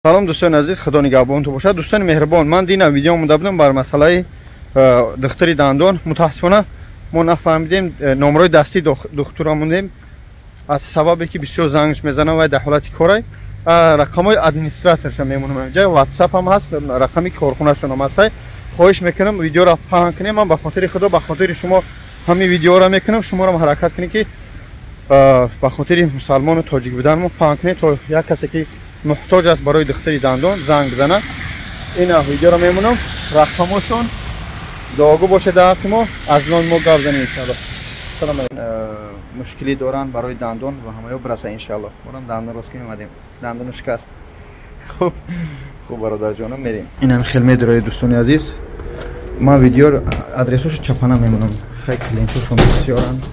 Салом, дӯстони азиз, худо нигаҳбонтон бошад. Дӯстони меҳрубон, ман дина видео монда будам бар масъалаи духтури дандон. Мутаассифона, мо нафаҳмидем, номрои дастии духтура мондем, аз сабабе ки бисёр зангш мезанам вай дар ҳолати корай. Рақамҳои администраторша мемонам, ҷа WhatsApp ҳам ҳаст, рақами корхонашонам ҳастай. Хоҳиш мекунам, видеоро паҳн кунем. Ман ба хотири худо, ба хотири шумо ҳамин видеоро мекунам. Шуморо ҳаракат кунед, ки ба хотири мусалмону тоҷик буданмо паҳн кунед, то як касе ки муҳтоҷ аст барои духтари дандон, занг бизанад. Ина видеоро мемонам, рақамошон. Дуогӯ бошед дар ҳаққи мо, аз номи мо гап занем, иншоалло. Салом. Мушкилӣ доранд барои дандон ва ҳамаё бираса, иншоалло. Борам дандон рост ки омадем, дандону шикаст. Хуб, хуб, бародарҷонам, мерем. Инам хел медурои, дӯстони азиз. Ман видео адресошо чапана мемонам. Хай, клиентошон бисёранд,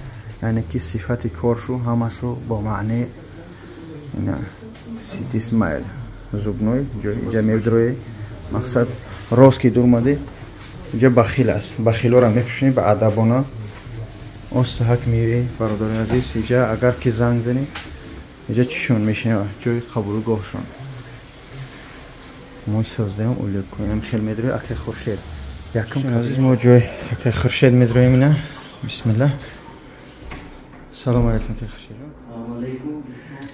яъне ки сифати коршу ҳамашу бо маъне. Ина Сити Смайл зубной ҷо медурои. Мақсад, рост ки дурмадӣ, инҷа бахил аст, бахилоро мепӯшонӣ ба адабона, остаҳак меоӣ. Бародари азиз, инҷа агар ки занг занӣ, инҷа чишон мешинава, ҷои қабулгоҳшон. Мо создаем уликунем. Хел медрои акай Хуршед якум. Азиз, мо ҷои акай Хуршед медроем. Ина, бисмилла. Салому алайкум, акай Хуршед.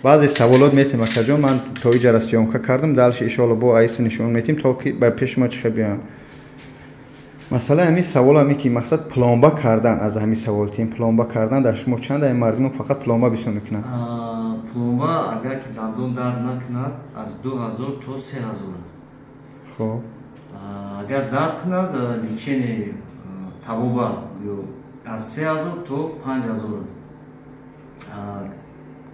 Баъзе саволот метем, акаҷон. Ман то иҷара съёмка кардам, дальше, иншоалло, бо айси нишон метем, то ки ба пеши мо чихе биёянд. Масъалаи ҳамин савол ҳаме ки мақсад пломба кардан, аз ҳамин савол тем. Пломба кардан дар шумо чанд? Ай мардумо фақат пломба бисёр мекунанд. Пломба, агар ки дандон дард накунад, аз 2000 то 3000 аст. Хуб. Агар дард кунад, лечение, табобат ё аз 3000 то 5000 аст.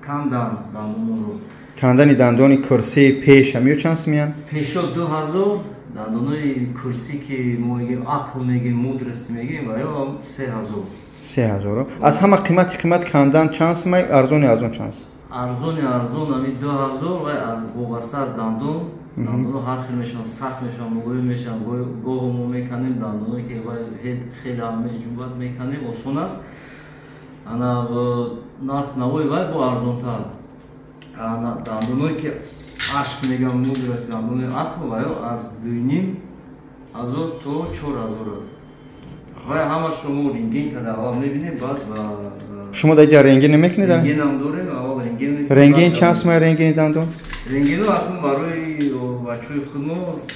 Кандан дандонро. Кандани дандони курсии пеш ҳам ё чанд сумиянд? Пешо 2000, дандонои курсӣ ки мо мегем, ақл мегем, мудрость мегем, ва ё 3000. 3000. Аз ҳама қимати қимат кандан чанд сумай, арзони арзон чанд? Арзони арзон ами 2000 ва аз вобаста аз дандон. Дандоно ҳар хел мешаванд, сахт мешаванд, мулоим мешаванд. Гоҳо мо меканем дандоное ки вай хеле ҳам меҷунбад, меканем, осон аст. Ана нарх навои вай бо арзонтар. Дандоное ки ашк мегам, мудрость, дандонои ақл, вай аз 2500 то 4000 аст. Вай ҳамашро мо рентген карда аввал мебинем, баъд Шумо дар ҷа рентген намекунед? Рентгенам дорем, аввал рентген. Рентген чанд сумай, рентгени дандон? Рентгено акнун барои бачаҳои худмо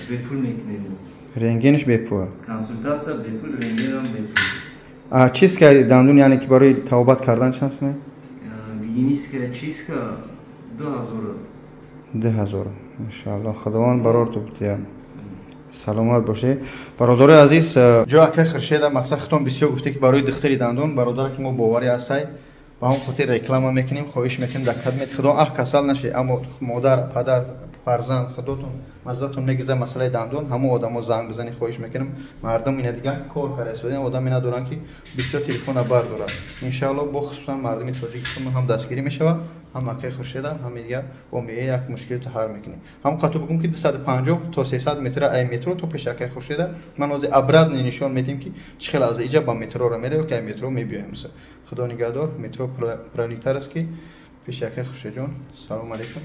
бепул мекунем. Рентгенш бепул? Консултатсия бепул, рентгенам бепул. Чистка дандон, яъне ки барои табобат кардан, чанд сумай? Гигиеническая чистка 2000 аст. 2000. Иншаалло, худованд барор тубтия, саломат бошед, бародарои азиз. Ҷо акай Хуршеда, мақсад, худтон бисёр гуфте ки барои духтари дандон, бародаре ки мо боварӣ ҳастай, ба ҳамон хотир реклама мекунем. Хоҳиш мекунем, дар кадмет худо аҳ касал нашед, аммо модар, падар, фарзанд, худотон маззатон мегиза. Масъалаи дандон, ҳамон одамо занг бизанед, хоҳиш мекунем. Мардум ина дигар кор карда, одам ина доранд ки бисёр телефона бардорад. Иншаалло, бо хусусан мардуми тоҷикистон ҳам дастгирӣ мешавад, ҳам акаи Хуршеда, ҳам дигар бо мея як мушкилото ҳал мекунем. Ҳам қату бигӯм ки 250 то 300 метра ай метро то пеши акаи Хуршеда. Ман ҳозир обратно нишон медиҳем, ки чӣ хел аз иҷа ба метрора меравем, ки ай метро мебиёем. Худо нигаҳдор. Метро Пролетарский, пеши акаи Хуршедҷон. Салому алайкум.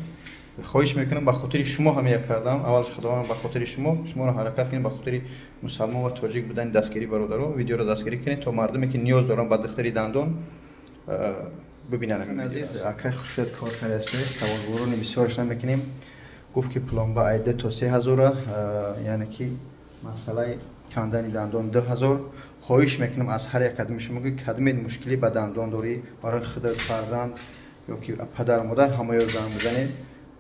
Хоҳиш мекунам, ба хотири шумо ҳам як кардам. Аввал худованд, ба хотири шумо, шуморо ҳаракат кунед, ба хотири мусалмон ва тоҷик будани дастгирӣ. Бародаро, видеоро дастгирӣ кунед, то мардуме ки ниёз доранд ба духтари дандон, бибинанд. Азиз, акай Хуршед кор кардаст, саволгурони бисёраш намекунем. Гуфт ки пломба айде то 3000-а, яъне ки масъалаи кандани дандон 2000. Хоҳиш мекунам аз ҳар як кадми шумо ки кадмед мушкилӣ ба дандон дорӣ, барои худат, фарзанд ё ки падару модар, ҳамаё занг бизанед.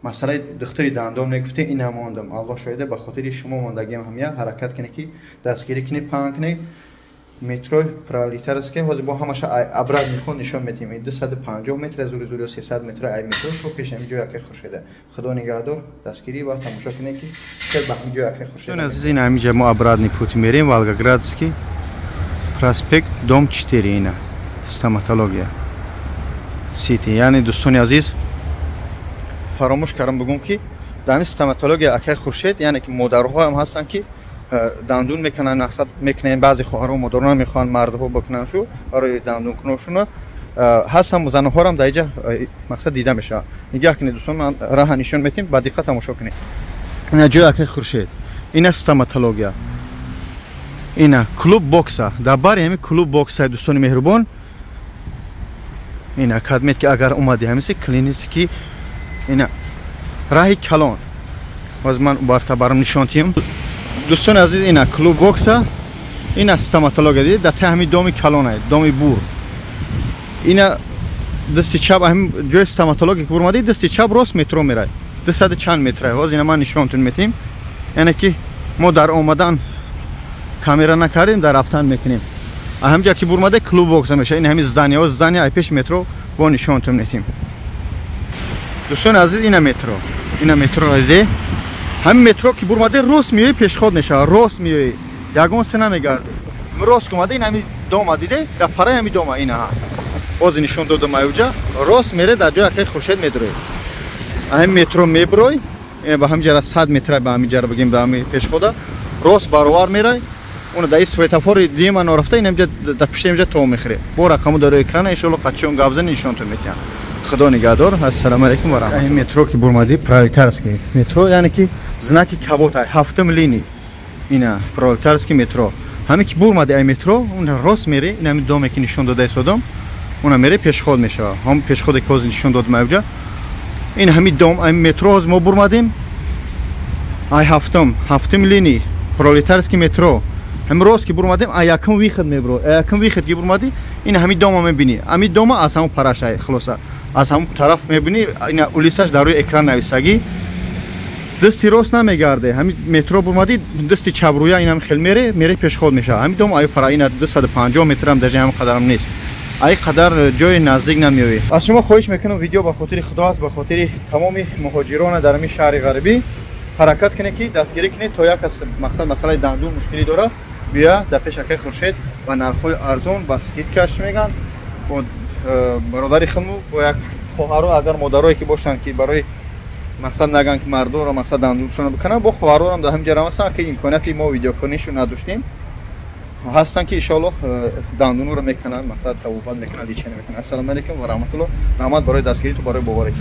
Масъалаи духтари дандон мегуфте, ина мондам, Аллоҳ шоҳида, ба хотири шумо мондагиам. Ҳамя ҳаракат кунед, ки дастгирӣ кунед, паҳн кунед. Метро Пролетарская, ҳозир бо ҳамаша обратный ход нишон медиҳем. 250 метр, зури зури 300 метр ай метро то пеши ҳамин ҷои акаи Хуршеда. Худо нигаҳдор, дастгирӣ ва тамошо кунед, ки хел ба ҳамин ҷои акаи Хуршеда. Азиз, ин ҳамин ҷа мо обратный путь мерем. Волгоградский проспект, дом 4, ина стоматология Сити. Яъне, дӯстони азиз, фаромӯш кардам бигӯм, ки дар ҳамин стоматология акаи Хуршед, яъне ки модарҳоам ҳастанд, ки дандун мекунанд, мақсад мекунанд. Баъзе хоҳарҳо, модарон мехоҳанд мардҳо бикунанд шу барои дандункуношуна ҳастам, занҳорам дар иҷа, мақсад, дида мешавад. Нигаҳ кунед, дӯстон, ман раҳа нишон метем, ба диққат тамошо кунед. Ина ҷои акаи Хуршед, ина стоматология, ина клуб бокса. Дар бари ҳами клуб бокса, дӯстони меҳрубон, ина кадмет ки агар омади ҳамиси клиниски, ина раҳи калон. Боз ман барта барам нишон тиҳам, дӯстони азиз. Ина клуб бокса, ина стоматология, дид, дар таи ҳами доми калона, доми бур. Ина дасти чап, ҳами ҷои стоматология ки бурмади, дасти чап рост метро мерай, 200 чанд метра. Ҳозир ина ман нишонтон метиҳем. Яъне ки мо дар омадан камера накардем, дар рафтан мекунем. Ҳамҷа ки бурмада, клуб бокса меша. Ин ҳами здания, здания ай пеши метро бо нишонтон метиҳем, дӯстони азиз. Ина метро, ина метро диде. Ҳамин метро ки бурмаде, рост меои, пешход мешава. Рост меои, ягон се намегарди. Рост омада, ин ҳами дома диде, дар параи ҳами дома. Ина боз нишон додам. Аюҷа рост мере, дар ҷои акаи Хуршед медрои. Ҳамин метро меброй, ба ҳамин ҷара 100 метра, ба ҳамин ҷара бигем, ба ҳамин пешхода рост баровар мерай. Уна дар светофори дима норафта, ин ҳамҷа дар пишти ҳамҷа то мехӯре. Бо рақаму дар экрана, иншоалло, қачон гап зани, нишонтон метиҳам. Худо нигаҳдор, ассалому алайкум ва раҳматуллоҳ. Метро ки бурмадӣ, Пролетарский метро, яъне ки знаки кабот, ҳафтум линий, ина Пролетарский метро. Ҳаме ки бурмади ай метро, он рост мере, ин ҳами доме ки нишон дода истодам, уна мере, пешход мешава. Ҳам пешходе ки ҳозир нишон додам айҷа, ин ҳами дом. Ай метро ҳозир мо бурмадем, ай ҳафтум линий Пролетарский метро. Ҳами рост ки бурмадем, ай якум выход мебро. Ай якум выход ки бурмадӣ, ин ҳами дома мебинӣ. Ҳами дома аз ҳамон параш, хулоса, аз ҳамон тараф мебинӣ. Ина улисаш дар рӯи экран нависагӣ. Дасти рост намегарде, ҳами метро бурмадӣ, дасти чапрӯя инам хел мере, мере, пешход мешава. Ҳами дом аю пара, ина 250 метрам даже ҳам қадарам нест, ай қадар ҷои наздик намеёвӣ. Аз шумо хоҳиш мекунам, видео ба хотири Худо аст, ба хотири тамоми муҳоҷирона дар ҳамин шаҳри ғарибӣ. Ҳаракат кунед ки дастгирӣ кунед, то як аз мақсад масъалаи дандун мушкилӣ дорад, бия дар пеш акаи Хуршед, ба нархҳои арзон, ба скидкаш меган. Бо бародари худму бо як хоҳаро, агар модарое ки бошанд, ки барои мақсад наган ки мардумро мақсад дандуншона бикунанд, бо хоҳарорам дар ҳамин ҷарам ҳастанд, ки имконияти мо видеокунишу надоштем, ҳастанд ки иншоаллоҳ дандунуро мекунанд, мақсад табобат мекунанд, лечение мекунанд. Ассалому алайкум ва раҳматуллоҳ. Раҳмат барои дастгириту, барои боваре.